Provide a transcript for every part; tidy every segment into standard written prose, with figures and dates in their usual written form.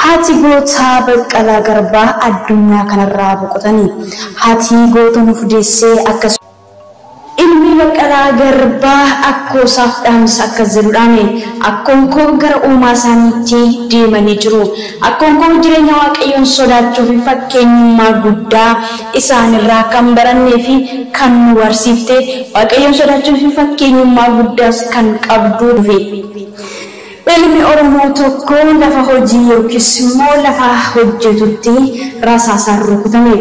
Haati gootaa Baqqalaa Garbaa addunyaa kanarraa boqotanii. Haati goota nuuf deessee akkasuma. Ilmi Baqqalaa Garbaa akkoosaaf dhaamsa akkas jedhu dhaame. Akkoon koo gara uumaa isaaniitti deemanii jiru. Akkoon koo jireenya Waaqayyoon sodaachuu fi fakkeenyummaa guddaa isaanirraa kan barannee fi kan nu barsiifte, Waaqayyoon sodaachuu fi fakkeenyummaa guddaas kan qabduu fi. Ilmi Oromoo tokko lafa hojii yookiis immoo lafa hojjetutti rasaasaan rukutame.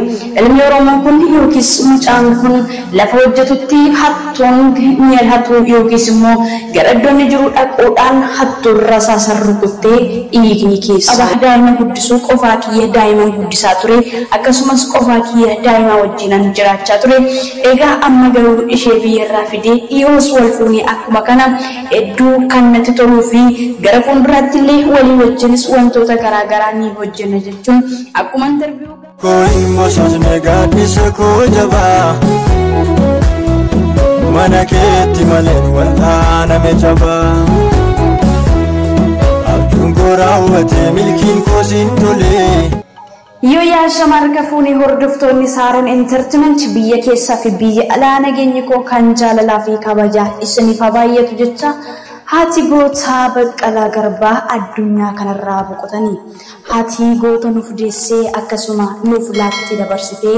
Ilmi Oromoo kun yookiis mucaan kun lafa hojjetutti hattuun mi'a hatu yookiis immoo gara iddoo inni jiru dhaquudhaan hattuun rasaasaan rukuttee dhiigni keessa. Daa'ima guddisuu qofaa kiyya daa'ima guddisaa ture, akkasumas qofaa kiyya daa'ima wajjinan jiraachaa ture. Egaa amma garuu ishee biyyarraa fidee dhiyoos wal fuunee akkuma kana hedduu kan natti toluu fi gara fuulduraatti illee walii wajjinis wantoota garaagaraa ni hojjenna jechuun akkuma interview. Koo hin bososne gaaddisa koo jabaa, mana keetti maleen wal'aaname jabaa. Abjuun koo raawwatee milkiin koo siin tolee. Yoo yaasama harka fuunee hordoftoonni Saaroon Entertainment biyya keessaa fi biyya alaa, nageenyi koo kan jaalalaa fi kabajaa isiniif haa baay'atu jecha, haati gootaa Baqqalaa Garbaa addunyaa kanarraa boqotanii. Haati goota nuuf deessee akkasuma nuuf laattee dabarsitee,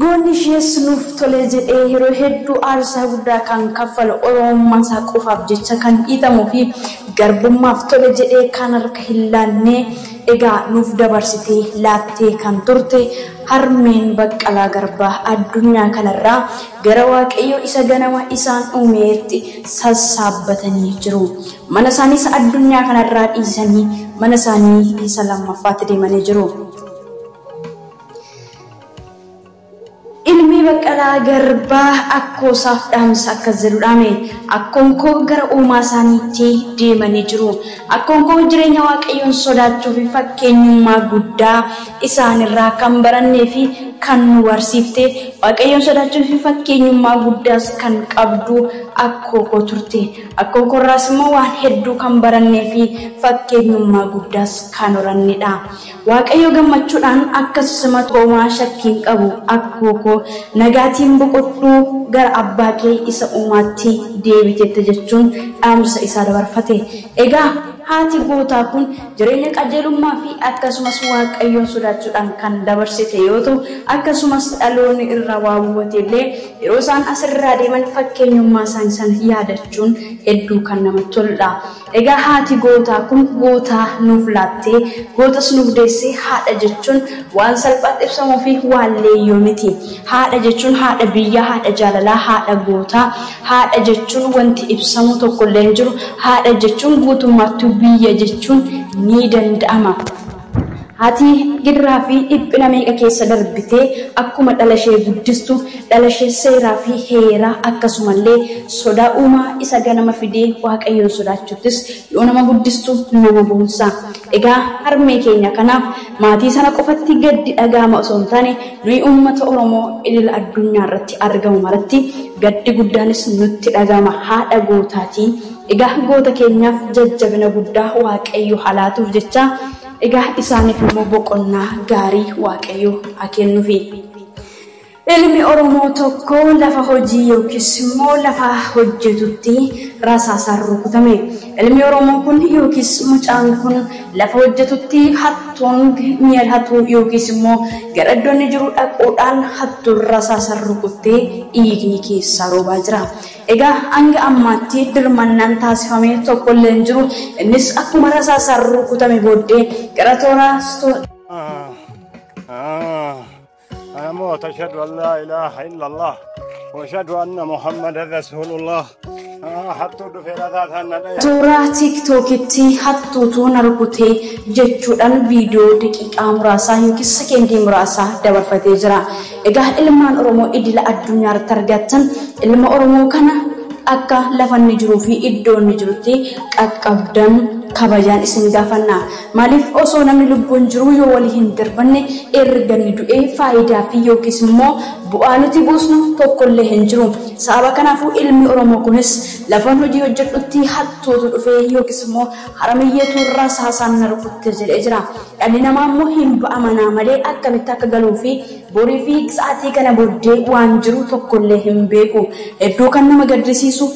goonni ishees nuuf tole jedhee yeroo hedduu aarsaa guddaa kan kaffalu, Oromummaa isaa qofaaf jecha kan dhiitamuu fi garbummaaf tole jedhee kan harka hin laanne, egaa nuuf dabarsitee laattee kan turte harmeen Baqqalaa Garbaa addunyaa kanarraa gara Waaqayyo isa ganama isaan uumeetti sassaabbatanii jiru. Mana isaaniis addunyaa kanarraa dhiisanii mana isaanii isa lammaffaatti deemanii jiru. Ilmi Baqqalaa Garbaa akkoosaaf dhaamsa akkas jedhu dhaame. Akkoon koo gara uumaa isaaniitti deemanii jiru. Akkoon koo jireenya Waaqayyoon sodaachuu fi fakkeenyummaa guddaa isaanirraa kan barannee fi kan nu barsiifte, Waaqayyoon sodaachuu fi fakkeenyummaa guddaas kan qabdu akkoo koo turte. Akkoo koorraas immoo waan hedduu kan barannee fi fakkeenyummaa guddaas kan horannedha. Waaqayyo gammachuudhaan akkasuma homaa shakkiin qabu, akkoo koo nagaatiin boqodhuu, gara abbaa kee isa uumaatti deebiteetta jechuun dhaamsa isaa dabarfate. Egaa haati gootaa kun jireenya qajeelummaa fi akkasumas Waaqayyoon sodaachuudhaan kan dabarsite yoo ta'u, akkasumas dhaloonni irraa waa hubate illee yeroo isaan asirraa deeman fakkeenyummaa isaanii sana yaadachuun hedduu kan namatti toludha. Egaa haati gootaa kun gootaa nuuf laattee, gootas nuuf deessee, haadha jechuun waan salphaatti ibsamuu fi waan leeyyoo miti. Haadha jechuun haadha biyyaa, haadha jaalalaa, haadha gootaa, haadha jechuun wanti ibsamu tokkollee hin jiru. Haadha jechuun guutummaatti biyya jechuun ni danda'ama. Haati gidiraa fi dhiphina meeqa keessa darbitee akkuma dhala ishee guddistu, dhala ishee seeraa fi heeraa akkasumallee sodaa uumaa isa ganama fidee Waaqayyoon sodaachuttis yoo nama guddistu nama boonsa. Egaa harmee keenya kanaaf maatii sana qofatti gaddi dhaga'ama osoo hin taane, nuyi uummata Oromoo idil addunyaa irratti argamu maratti gaddi guddaanis nutti dhaga'ama, haadha gootaatii. Egaa goota keenyaaf jajjabina guddaa Waaqayyo halaatuuf jecha, egaa isaaniif immoo boqonnaa gaarii Waaqayyo haa kennuufi. Ilmi Oromoo tokko lafa hojii yookiis immoo lafa hojjetutti rasaasaan rukutame. Ilmi Oromoo kun yookiis mucaan kun lafa hojjetutti hattuun mi'a hatu yookiis immoo gara iddoo inni jiru dhaquudhaan hattuun rasaasaan rukuttee dhiigni keessaa roobaa jira. Egaa hanga ammaatti dirmannaan taasifame tokkollee hin jiru. Innis akkuma rasaasaan rukutame booddee gara toora أنا موت، أشهد أن لا إله إلا الله وأشهد أن محمدا رسول الله. حطوا في Toora TikTokitti hattuutu na rukutee jechuudhaan viidiyoo daqiiqaa muraasaa yookiis sekendii muraasaa dabarfatee jira. Egaa ilmaan Oromoo idila addunyaa irratti argattan ilma Oromoo kana akka lafa inni jiruu fi iddoo inni jirutti qaqqabdan kabajaan isin gaafanna. Maaliif osoo namni lubbuun jiru yoo walii hin darbanne erga inni du'ee faayidaa fi yookiis immoo bu'aa nuti buusnu tokkollee hin jiru. Sababa kanaafuu ilmi Oromoo kunis lafan hojii hojjedhutti hattuutu dhufee yookiis immoo haramiyyeetu irraa saasaan na rukutte jedhee jira. Dhalli namaa immoo hin ba'amanaa malee akkamitti akka galuu fi borii fi sa'aatii kana booddee waan jiru tokkollee hin beeku. Hedduu kan nama gaddisiisu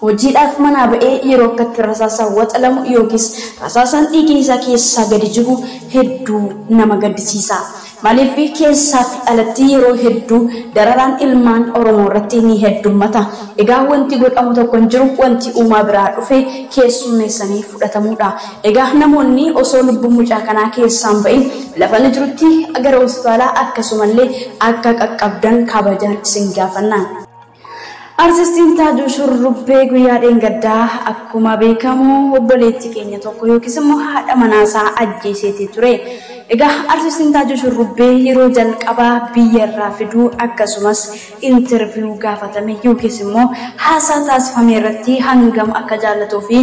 hojiidhaaf manaa ba'ee yeroo akkatti rasaasaan waxalamu yookiis rasaasaan dhiigni isaa keessaa gadi jiru hedduu nama gaddisiisa. Maaliif keessaa fi alatti yeroo hedduu dararaan ilmaan Oromoo irratti ni heddummata. Egaa wanti godhamu tokko hin jiru, wanti uumaa biraa dhufe keessummeessanii fudhatamuudha. Egaa namoonni osoo lubbuu mucaa kanaa keessaan ba'in lafa inni jirutti gara hospitaalaa akkasumallee akka qaqqabdan kabajaan isin gaafanna. Artistiin Taajuu Shurrubbee guyyaa dheengaddaa akkuma beekamu obboleettii keenya tokko yookiis immoo haadha manaasaa ajjeeseetii ture. Egaa artistiin Taajuu Shurrubbee yeroo jalqabaa biyya irraa fiduu akkasumas interviyuu gaafatame yookiis immoo haasaa taasifame irratti hangam akka jaallatuu fi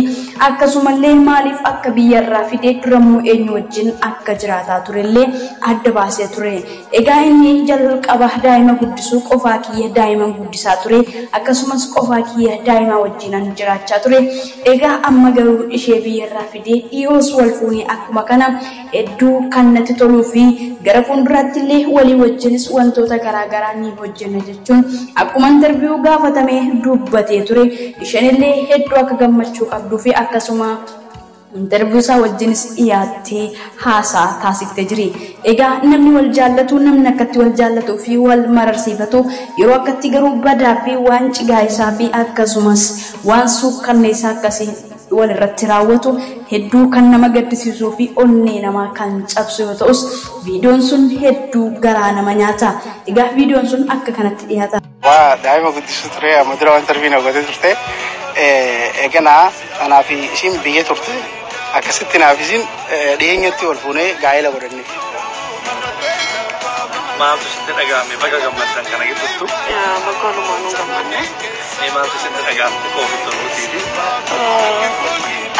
akkasumallee maaliif akka biyya irraa fidee duramuu eenyu wajjin akka jiraataa turellee adda baasee ture. Egaa inni jalqaba daa'ima guddisuu qofaa kiyya daa'ima guddisaa ture. Akkasumas qofaa kiyya daa'ima wajjinan jiraachaa ture. Egaa amma garuu ishee biyya irraa fidee dhiyoos wal fuunee akkuma kana hedduu kan natti toluu fi gara fuulduraatti illee walii wajjinis wantoota garaagaraa ni hojjenna jechuun akkuma interviyuu gaafatamee dubbatee ture. Isheen illee hedduu akka gammachuu qabduu fi akkasuma interviyuu isaa wajjinis dhiyaattee haasaa taasiftee jiri. Egaa namni wal jaallatu, namni akkatti wal jaallatuu fi wal mararsiifatu yeroo akkatti garuu badaa fi waan cigaa isaa fi akkasumas waan suukkanneessaa akkasii wal irratti raawwatu hedduu kan nama gaddisiisuu fi onnee namaa kan cabsu yoo ta'us viidiyoon sun hedduu garaa nama nyaata. Egaa viidiyoon sun akka kanatti dhiyaata. Waa daa'ima guddisuu ture, amma dura waan tarbiin hawwatee turte. Eeganaa anaa fi isiin biyya turte akkasitti naaf isiin dhiyeenyatti wal fuunee gaa'ela godhanne. Maaltu sitti dhaga'ame baga gammaddan kana gidduuttu? Bakka walumaa nu gammanne. Maaltu sitti dhaga'amte qoofittu nuutiiti?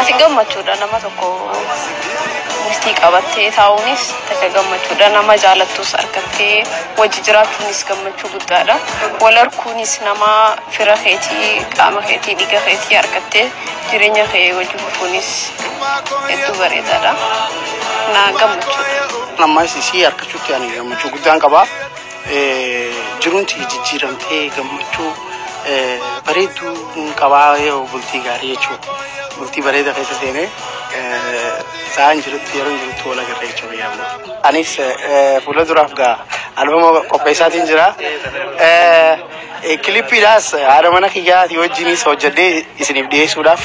Ati gammachuudha nama tokko bultii qabattee taa'uunis takka gammachuudha, nama jaalattus argattee wajji jiraachuunis gammachuu guddaadha. Wal arguunis nama fira keetii, qaama keetii, dhiiga keetii argattee jireenya kee wajji fufuunis hedduu bareedaadha. Na gammachuudha. Ammas isii harkachuutti ani gammachuu guddaan qaba. Jiruun jijjiiramtee gammachuu bareedduu qabaa bultii gaarii jechuudha. Bultii bareeda keessa seenee sa'aan jirutti yeroo jirutti wal agarra jechuudha yaadnu. Anis fuula duraaf gaa albama qopheessaatiin jira. Kilippiidhaas haadha mana kiyyaatii wajjinis hojjedhee isiniif dhiyeessuudhaaf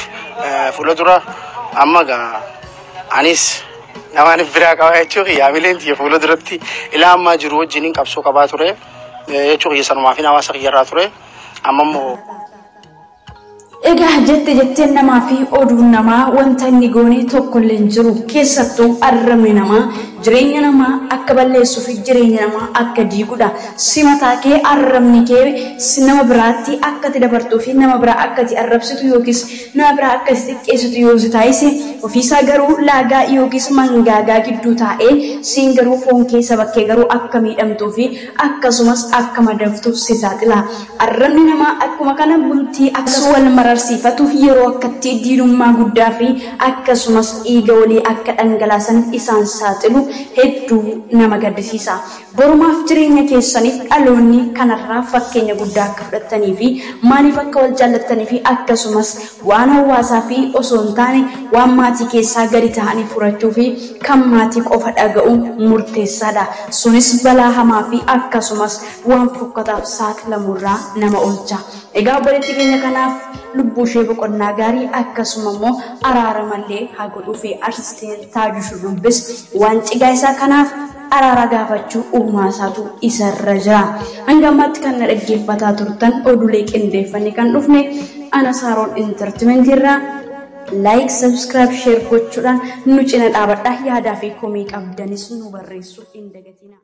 fuula dura amma gaa anis namaan biraa qaba jechuun yaamileen tiyya fuula duratti ilaa ammaa jiru wajjiniin qabsoo qabaa ture jechuun kiyya sanumaa fi hawaasa kiyyarraa ture amma immoo. Egaa jette jetteen namaa fi oduun namaa wanta inni goone tokkollee hin jiru. Keessattuu arrabni namaa jireenya namaa akka balleessuu fi jireenya namaa akka diigudha. Si mataa kee arrabni kee nama biraatti akka ati dabartuu fi nama biraa akka ati arrabsitu yookiis nama biraa akka ati xiqqeessitu yoo si taasise ofiisaa garuu laagaa yookiis mangaagaa gidduu taa'ee siin garuu foon keessa bakkee garuu akka miidhamtuu fi akkasumas akka madaftu si saaxila. Arrabni namaa akkuma kana bultii akka wal mararsiifatu yeroo akkatti diinummaa guddaa fi akkasumas dhiiga walii akka dhangalaasan isaan saaxilu hedduu nama gaddisiisa. Borumaaf jireenya keessaniif dhaloonni kanarraa fakkeenya guddaa akka fudhatanii fi maaliif akka wal jaallattanii fi akkasumas waan hawaasaa fi osoo hin taane waan maatii keessaa gadi ta'anii furachuu fi kan maatii qofa dhaga'uun murteessaadha. Sunis balaa hamaa fi akkasumas waan fokkataaf saaxilamurraa nama oolcha. Egaa obboleettii keenya kanaaf lubbuu ishee boqonnaa gaarii akkasuma immoo araara mallee haa godhuu fi artistiin Taajuu Shurrubbis waan cigaa isaa kanaaf araara gaafachuu uumaa isaatu isarra jira. Hanga ammaatti kan na dhaggeeffataa turtan oduulee qindeeffannee kan dhufne ana Saaroon Intartimentii irraa like, subscribe, share gochuudhaan nu cina dhaabadha. Yaadaa fi komii qabdanis nu barreessuu hin dagatina.